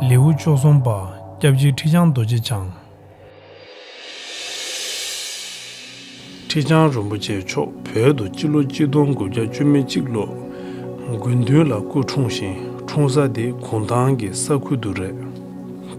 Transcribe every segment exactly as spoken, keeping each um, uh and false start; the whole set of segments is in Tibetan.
ལེའུ་བཅུ་གསུམ་པ། སྐྱབས་རྗེ་ཁྲི་བྱང་རྡོ་རྗེ་འཆང་། ཁྲི་བྱང་རིན་པོ་ཆེ་མཆོག་བོད་དུ་སྤྱི་ལོ་གཅིག་སྟོང་དགུ་བརྒྱ་བཅུ་མེད་གཅིག་ལོ་དགུན་སྟོན་ལ་སྐུ་འཁྲུངས་ཤིང་། འཁྲུངས་ས་དེ་གུང་ཐང་གི་ས་ཁུལ་དུ་རེད།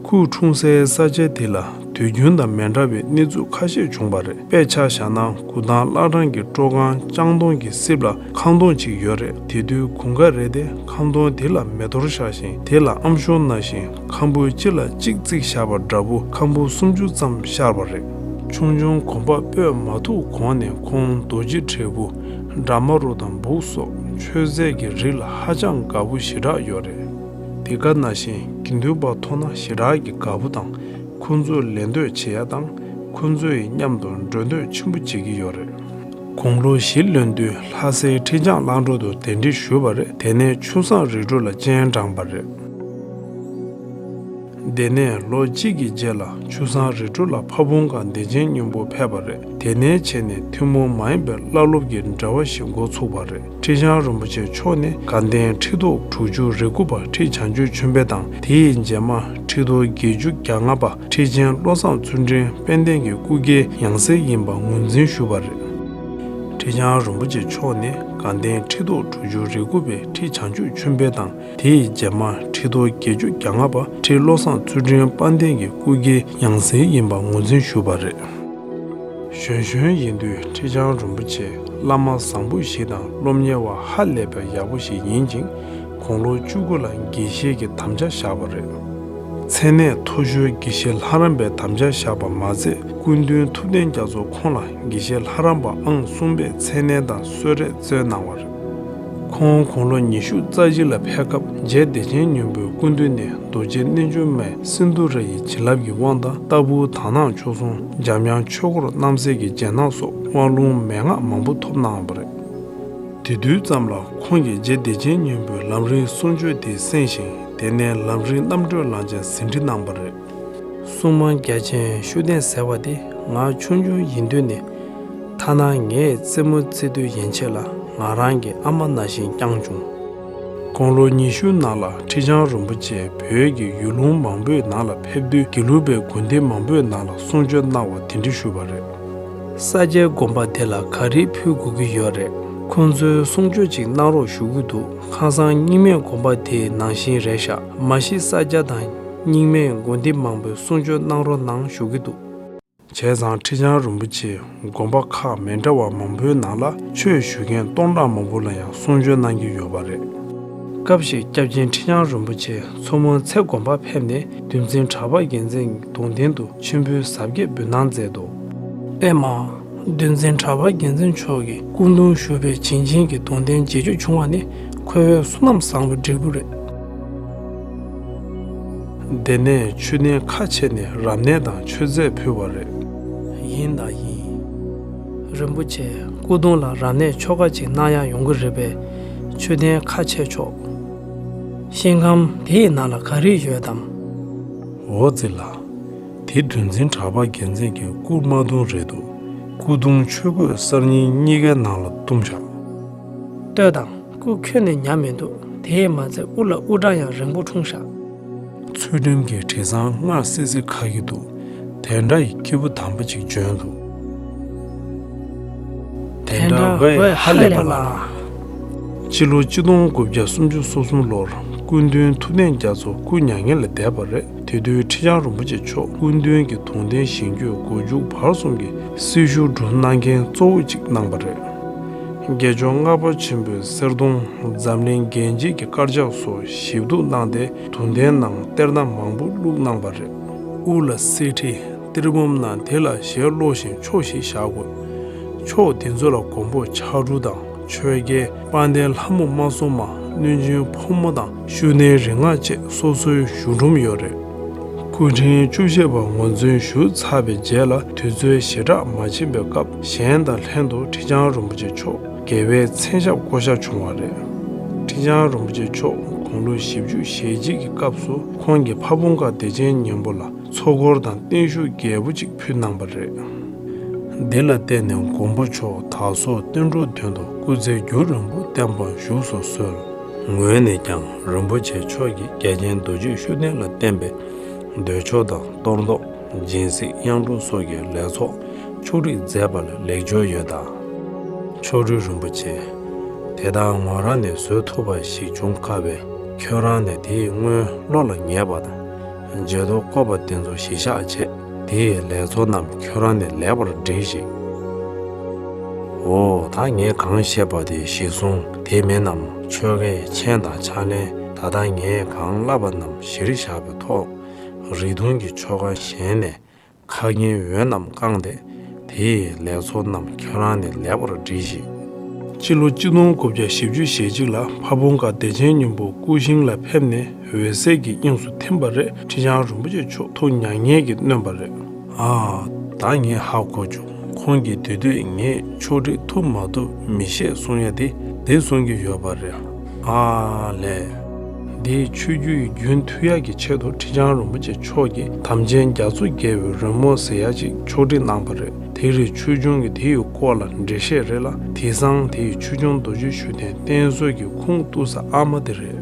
སྐུ་འཁྲུངས་སའི་ས་ཆ་དེ་ལ་དུས་རྒྱུན་དང་མི་འདྲ་བའི་གནས་ཚུལ་ཁ་ཤས་བྱུང་བ་རེད། དཔེ་ཆ་བཞག་ན། གུང་ཐང་བླ་བྲང་གི་སྤྲོ་ཁང་ལྕང་སྡོང་གི་རྩིབ་ལ་ཁང་སྡོང་གཅིག་ཡོད་རེད། དེ་དུས་དགུན་ཁ་རེད་དེ། ཁང་སྡོང་དེ་ལ་མེ་ཐོར་བཞག་ཅིང་། དེ་ལ་ཨམ་ཤོང་ན་བཞིན་ཁམ་བུ་གཅིག་ལ་གཅིག་བརྩིགས་བཞག་པ་འདྲ་བོ་ཁམ་བུ་སུམ་ཅུ་ཙམ་ཤར་བ་རེད། ཆུང་ཆུང་དགོན་པ་སྤོས་མ་ཐུག་གོང་ནས་ཁོང་རྡོ་རྗེ་དྲིལ་བུ། དྲ་མ་རུ་དང་སྦུག་སོགས་མཆོད་རྫས་ཀྱི་རིགས་ལ་ཧ་ཅང་དགའ་པོ་ཞེ་དྲག་ཡོད་རེད། དེ་ག་ནང་བཞིན་དགེ་འདུན་པ་མཐོང་ན་ཞེ་དྲག་གི་དགའ་པོ་དང་། ཁོང་ཚོས་ལད་ཟློས་བྱེད་ཡ་དང་། ཁོང་ཚོ་ཡི་མཉམ་དུ་འགྲོ་འདོད་ཆེན་པོ་བྱེད་ཀྱི་ཡོད་རེད། དགུང་ལོ་བཞི་ལོན་དུས་ལྷ་སའི་ཁྲི་བྱང་གླིང་དྲུང་དུ་གདན་འདྲེན་ཞུས་པ་རེད། དེ་ནས་ཆུ་བཟང་རི་ཁྲོད་ལ་སྤྱན་དྲངས་པ་རེད། དེ་ནས་ལོ་གཅིག་གི་རྗེས་ལ་ཆུ་བཟང་རི་ཁྲོད་ལ་ཕ་བོང་ཁ་བདེ་ཆེན་སྙིང་པོ་ཕེབས་པ་རེད། དེ་ནས་བྱས་ནས་ཐུན་མོང་མ་ཡིན་པའི་བླ་སློབ་ཀྱི་འབྲེལ་བ་ཞིག་འགོ་ཚུགས་པ་རེད། ཁྲི་བྱང་རིན་པོ་ཆེ་མཆོག་ནི་དགའ་ལྡན་ཁྲི་ཐོག་དྲུག་ཅུ་རེ་དགུ་པ་ཁྲི་བྱང་ཆུབ་ཆོས་འཕེལ་དང་། དེའི་རྗེས་མ་ཁྲི་ཐོག་བརྒྱད་ཅུ་གྱ་ལྔ་པ་ཁྲི་ཆེན་བློ་བཟང་ཚུལ་ཁྲིམས་དཔལ་ལྡན་གྱི་སྐུ་སྒེར་ཡང་སྲིད་ཡིན་པ་ངོས་འཛིན་ཞུས་པ་རེད། ཁྲི་བྱང་རིན་པོ་ཆེ་མཆོག་ནི་དགའ་ལྡན་ཁྲི་ཐོག་དྲུག་ཅུ་རེ་དགུ་པའི་ཁྲི་བྱང་ཆུབ་ཆོས་འཕེལ་དང་། དེའི་རྗེས་མ་ཁྲི་ཐོག་བརྒྱད་ཅུ་གྱ་ལྔ་པ་ཁྲི་བློ་བཟང་ཚུལ་ཁྲིམས་དཔལ་ལྡན་གྱི་སྐུ་སྒེར་ཡང་སྲིད་ཡིན་པ་ངོས་འཛིན་ཞུས་པ་རེད། གཞོན་གཞོན་ཡིན་དུས་ཁྲི་བྱང་རིན་པོ་ཆེ་བླ་མ་བཟང་པོ་ཞིག་དང་སློབ་གཉེར་བ་ཧ་ལས་པའི་ཡག་པོ་ཞིག་ཡིན་ཅིང་། དགུང་ལོ་བཅུ་དགུ་ལ་དགེ་བཤེས་ཀྱི་དམ་བཅའ་བཞག་པ་རེད། མཚན་གནས་མཐོ་ཤོས་དགེ་བཤེས་ལྷ་རམས་པའི་དམ་བཅའ་བཞག་པ་མ་ཟད། སྐུ་མདུན་ཐུབ་བསྟན་རྒྱ་མཚོ་ཁོང་ལ་དགེ་བཤེས་ལྷ་རམས་པ་ཨང་གསུམ་པའི་མཚན་གནས་དང་གསོལ་རས་སྩལ་གནང་བ་རེད། ཁོང་དགུང་ལོ་ཉི་ཤུ་རྩ་བཞི་ལ་ཕེབས་སྐབས་རྗེ་བདེ་ཆེན་སྙིང་པོའི་སྐུ་མདུན་ནས་རྡོ་རྗེ་རྣལ་འབྱོར་མའི་སིནྡྷུ་ར་ཡི་བྱིན་རླབས་ཀྱི་དབང་དང་། ལྟ་བུ་དག་སྣང་མཆོག་ཟུང་། འཇམ་དབྱངས་ཆོས་འཁོར་རྣམ་གསལ་གྱི་རྗེས་གནང་སོགས་དབང་ལུང་མན་ངག་མང་པོ་ཐོབ་གནང་བ་རེད། དེ་དུས་ཙམ་ལ་ཁོང་གིས་རྗེ་བདེ་ཆེན་སྙིང་པོའི་ལམ་རིམ་གསུང་ཆོས་དེ་གསན་ཞིང་། དེ་ནས་ལམ་རིམ་རྣམ་གྲོལ་ལམ་སྦྱང་ཟིན་བྲིས་གནང་བ་རེད། སྲུང་མ་རྒྱ་ཆེན་ཤུགས་ལྡན་ཟེར་བ་དེ་ང་ཆུང་ཆུང་ཡིན་དུས་ནས། ཐ་ན་ངའི་རྩེད་མོ་རྩེ་དུས་ཡན་ཆད་ལ་ང་རང་གི་ཨ་མ་ནང་བཞིན་བསྐྱངས་བྱུང་། དགུང་ལོ་ཉི་ཤུ་ནང་ལ་ཁྲི་བྱང་རིན་པོ་ཆེ་བོད་ཀྱི་ཡུལ་ལུང་མང་པོའི་ནང་ལ་ཕེབས་དུས། དགེ་ལུགས་པའི་དགོན་སྡེ་མང་པོའི་ནང་ལ་གསུང་ཆོས་གནང་བ་དེ་འདྲ་ཞུས་པ་རེད། ས་སྐྱའི་དགོན་པ་དེ་ལ་ག་རེ་ཕུལ་དགོས་ཀྱི་ཡོད་རེད། ཁོང་ཚོའི་གསུང་ཆོས་ཅིག་གནང་རོགས་ཞུ་གི་འདུག་ཁ་སང་རྙིང་མའི་དགོན་པ་དེའི་ནང་བཞིན་རེད་ཤག་མ་གཞི་ས་སྐྱ་དང་རྙིང་མའི་དགོན་སྡེ་མང་པོའི་གསུང་ཆོས་གནང་རོགས་གནང་ཞུ་གི་འདུག་བྱས་ཙང་ཁྲི་བྱང་རིན་པོ་ཆེས་དགོན་པ་ཁག་མི་འདྲ་བ་མང་པོའི་ནང་ལ་ཆོས་ཞུ་མཁན་སྟོང་ཕྲག་མང་པོ་ལ་ཡང་གསུང་ཆོས་གནང་གི་ཡོད་པ་རེད། སྐབས་ཤིག་སྐྱབས་རྗེ་ཁྲི་བྱང་རིན་པོ་ཆེ་མཚོ་མོ་མཚེ་དགོན་པར་ཕེབས་ནས་འདུལ་འཛིན་གྲགས་པ་རྒྱལ་མཚན་གྱི་གདུང་རྟེན་དུ་མཆོད་འབུལ་གཟབ་རྒྱས་འབུལ་གནང་མཛད་འདུག་ཨེ་མ། འདུལ་འཛིན་གྲགས་པ་རྒྱལ་མཚན་མཆོག་གི་སྐུ་གདུང་བཞུགས་པའི་བྱིན་ཅན་གྱི་གདུང་རྟེན་མཇལ་རྒྱུ་བྱུང་བ་ནི་ཁོ་བོའི་བསོད་ནམས་བཟང་པོའི་འབྲས་བུ་རེད། དེ་ནས་མཆོད་རྟེན་ཁ་ཕྱེ་ནས་རབ་གནས་དང་མཆོད་རྫས་ཕུལ་བ་རེད། ཡིན་དང་ཡིན། རིན་པོ་ཆེ་སྐུ་གདུང་ལ་རབ་གནས་ཆོ་ག་ཅིག་གནང་ཡག་ཡོང་གི་རེད་པས། མཆོད་རྟེན་ཁ་ཕྱེ་ཆོག་ཤིང་ཁམས་དེ་ཡི་ནང་ལ་ག་རེ་ཡོད་དམ། འོ་ཙི་ལ། དེ་འདུལ་འཛིན་གྲགས་པ་རྒྱལ་མཚན་གྱི་སྐུ་མ་གདུང་རེད་འདུག་སྐུ་གདུང་ཆོས་གོས་གསར་རྙིང་གཉིས་ཀའི་ནང་ལ་བཏུམས་བཞག་ལྟོས་དང་། སྐུ་ཁྱོན་ནས་ཉམས་མི་འདུག་དེས་མ་ཚད་དབུ་ལ་དབུ་སྐྲ་ཡང་རིང་པོ་འཁྲུངས་ཤག་ཚུལ་ཁྲིམས་ཀྱི་དྲི་བཟང་མངར་སིལ་སིལ་ཁ་གི་འདུག་དེ་འདྲ་ཡི་སྐྱེས་བུ་དམ་པ་ཅིག་བྱོན་འདུག་དེ་འདྲ་འོས་ཧ་ལས་པ་ལ། སྤྱི་ལོ་གཅིག་སྟོང་དགུ་བརྒྱ་སུམ་ཅུ་སོ་གསུམ་ལོར་སྐུ་མདུན་ཐུབ་བསྟན་རྒྱ་མཚོ་སྐུ་མྱ་ངན་ལས་འདས་པ་རེད། དེ་དུས་ཁྲི་བྱང་རིན་པོ་ཆེ་མཆོག་སྐུ་མདུན་གྱི་གདུང་རྟེན་བཞེངས་རྒྱུའི་མགོ་མཇུག་བར་གསུམ་གྱི་སྲི་ཞུ་སྒྲུབ་གནང་མཁན་གཙོ་བོ་གཅིག་གནང་བ་རེད། དགེ་སྦྱོང་ལྔ་པ་ཆེན་པོའི་གསེར་གདུང་། འཛམ་གླིང་རྒྱན་ཆས་ཀྱི་དཀར་ཆག་སོགས་ཞིབ་ཏུ་གནང་སྟེ། གདུང་རྟེན་ནང་གཏེར་སྣ་མང་པོ་བླུགས་གནང་བ་རེད། དབུ་ལ་གསེར་ཁྲི། གཏེར་བུམ་ནང་དེ་ལ་ཞལ་ཀློག་བཞིན་ཕྱོགས་ཤིག་བཞག་དགོས། ཕྱོགས་དེ་ཚོ་ལ་མགོན་པོ་ཕྱག་དྲུག་དང་། ཆོས་རྒྱལ། དཔལ་ལྡན་ལྷ་མོ་མ་སྲུང་མ། གནོད་སྦྱིན་ཕོ་མོ་དང་ཤུགས་ལྡན་རིག་སྔགས་བཅས་སོ་སོའི་བཞུགས་སྒྲུབ་ཡོད་རེད། སྐུ་ཕྲེང་བཅུ་བཞི་པ་ངོས་འཛིན་ཞུས་ཚར་བའི་རྗེས་ལ། དུས་ཚོད་ཞེ་དྲག་མ་ཕྱིན་པའི་སྐབས། གཞན་དང་ལྷན་དུ་ཁྲི་བྱང་རིན་པོ་ཆེ་མཆོག་རྒྱལ་བའི་མཚན་ཞབས་བསྐོ་བཞག་བྱུང་བ་རེད། ཁྲི་བྱང་རིན་པོ་ཆེ་མཆོག་དགུང་ལོ་བཞི་བཅུ་ཞེ་གཅིག་གི་སྐབས་སུ། ཁོང་གི་ཕ་བོང་ཁ་བདེ་ཆེན་སྙིང་པོ་ལ་ཚོགས་འཁོར་དང་བརྟན་བཞུགས་རྒྱས་པོ་ཅིག་ཕུལ་གནང་བ་རེད། འདི་ལ་བརྟེན་ནས་མགོན་པོ་མཆོག་དར་སོགས་བསྟན་འགྲོའི་དོན་དུ་སྐུ་ཚེ་རྒྱུན་རིང་པོ་བརྟན་པར་བཞུགས་སུ་གསོལ། ངོས་ནས་ཀྱང་རིན་པོ་ཆེ་མཆོག་གིས་རྒྱལ་ཆེན་རྡོ་རྗེ་ཤུགས་ལྡན་ལ་བསྟན་པའི་འདོད་ཆོག་དང་གཏོར་ཟློག་སྦྱིན་སྲེག་དབྱངས་སྒྲོག་སོགས་ཀྱི་ལས་ཚོགས་ཕྱོགས་སྒྲིག་མཛད་པ་ལ་ལེགས་སྦྱོར་ཡོད་དཱ། མཆོག་སྤྲུལ་རིན་པོ་ཆེ། དེ་དག་ངོས་རང་ནས་བཟོད་ཐུབ་པ་ཞིག་བྱུང་དཀའ་བས། ཁྱོད་རང་ནས་དེའི་སྔོན་བློ་ལ་ངེས་པ་དང་། རྗེས་ཐོབ་བསྐོས་པ་དེ་ཚོ་གཞི་བཞག་བྱས། དེའི་ལས་ཚོགས་རྣམས་ཁྱོད་རང་ནས་ལེགས་པར་སྒྲིགས་ཤིག། འོ། ད་ངས་གང་བཤད་པ་དེ་གཞིར་བཟུང་། དེ་མིན་ནམ་ཆོ་གའི་མཆན་དང་ཕྱག་ལེན། ད་ལྟ་ངས་གང་བསླབས་པ་རྣམས་གཞིར་བཞག་པའི་ཐོག། རིགས་མཐུན་གྱི་ཆོ་ག་གཞན་ནས་ཁ་ཉིན་འོད་རྣམས་བཀང་སྟེ། དེའི་ལས་ཚོགས་རྣམས་ཁྱོད་རང་ནས་ལེགས་པར་སྒྲིགས་ཤིག། སྤྱི་ལོ་གཅིག་སྟོང་དགུ་བརྒྱ་བཞི་བཅུ་ཞེ་གཅིག་ལ་ཕ་བོང་ཁ་བདེ་ཆེན་སྙིང་པོ་སྐུ་ཞིང་ལ་ཕེབས་ནས་འོད་གསལ་གྱི་དབྱིངས་སུ་ཐིམ་པ་རེད། ཁྲི་བྱང་རིན་པོ་ཆེ་མཆོག་ཐུགས་མྱ་ངན་གྱིས་གནོན་པ་རེད། ཨ། ད་ངས་ཧ་གོ་བྱུང་། ཁོང་གིས་དེ་དུས་ངས་ཕྱོགས་སྒྲིག་ཐུབ་མ་ཐུབ་མི་ཤེས་གསུང་ཡ་དེ་འདི་གསུང་གི་ཡོད་པ་རེད། ཨ་ལས། འདིའི་ཆོས་བརྒྱུད་རྒྱུན་མཐུད་ཡག་གི་ཆེད་དུ་ཁྲི་བྱང་རིན་པོ་ཆེ་མཆོག་གིས་དམ་ཅན་རྒྱ་མཚོ་རྒྱལ་བའི་རོལ་མོ་ཟེར་ཡ་ཅིག་ཕྱོགས་སྒྲིག་གནང་བ་རེད། དེ་རིང་ཆོས་འབྱུང་གི་དེ་ཡི་སྐོར་ལ་འགྲེལ་བཤད་རེད་ལ། དེང་སང་དེ་ཡི་ཆོས་སྐྱོང་རྡོ་རྗེ་ཤུགས་ལྡན་བསྟེན་གསོལ་གྱི་ཁུངས་གཏུགས་ས་ཨ་མ་དེ་རེད།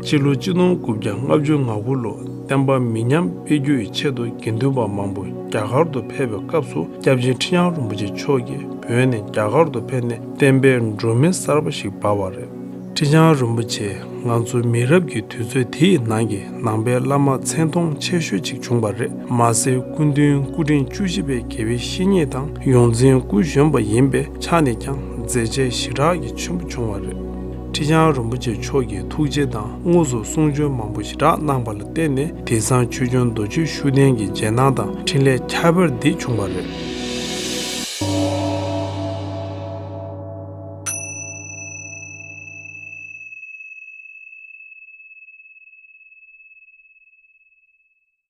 སྤྱི་ལོ་གཅིག་སྟོང་དགུ་བརྒྱ་ལྔ་བཅུ་ང་དགུ་ལོ། བསྟན་པ་མི་ཉམས་སྤེལ་རྒྱུ་ཡི་ཆེད་དུ་དགེ་འདུན་པ་མང་པོ་རྒྱ་གར་དུ་ཕེབས་པའི་སྐབས་སུ། སྐྱབས་རྗེ་ཁྲི་བྱང་རིན་པོ་ཆེ་མཆོག་གིས་བོད་ནས་རྒྱ་གར་དུ་ཕེབས་ནས་བསྟན་པའི་སྒྲོན་མེ་གསར་པ་ཞིག་སྦར་བ་རེད། ཁྲི་བྱང་རིན་པོ་ཆེ་ང་ཚོ་མི་རབས་ཀྱི་དུས་ཚོད་དེའི་ནང་གི་ནང་པའི་བླ་མ་མཚན་མཐོང་ཆེ་ཤོས་ཅིག་བྱུང་བ་རེད། མ་ཟད་སྐུ་མདུན་སྐུ་ཕྲེང་བཅུ་བཞི་པའི་དགེ་བའི་བཤེས་གཉེན་དང་ཡོངས་འཛིན་སྐུ་གཞོན་པ་ཡིན་པའི་ཆ་ནས་ཀྱང་མཛད་རྗེས་ཞེ་དྲག་གི་ཆེན་པོ་བྱུང་བ་རེད། ཁྲི་བྱང་རིན་པོ་ཆེ་མཆོག་གིས་ཐུགས་རྗེ་དང་དངོས་སུ་གསུང་ཆོས་མང་པོ་ཞེ་དྲག་གནང་བ་ལ་བརྟེན་ནས། དེང་སང་ཆོས་སྐྱོང་རྡོ་རྗེ་ཤུགས་ལྡན་གྱི་རྗེས་གནང་དང་འཕྲིན་ལས་ཁྱད་པར་འདི་བྱུང་བ་རེད།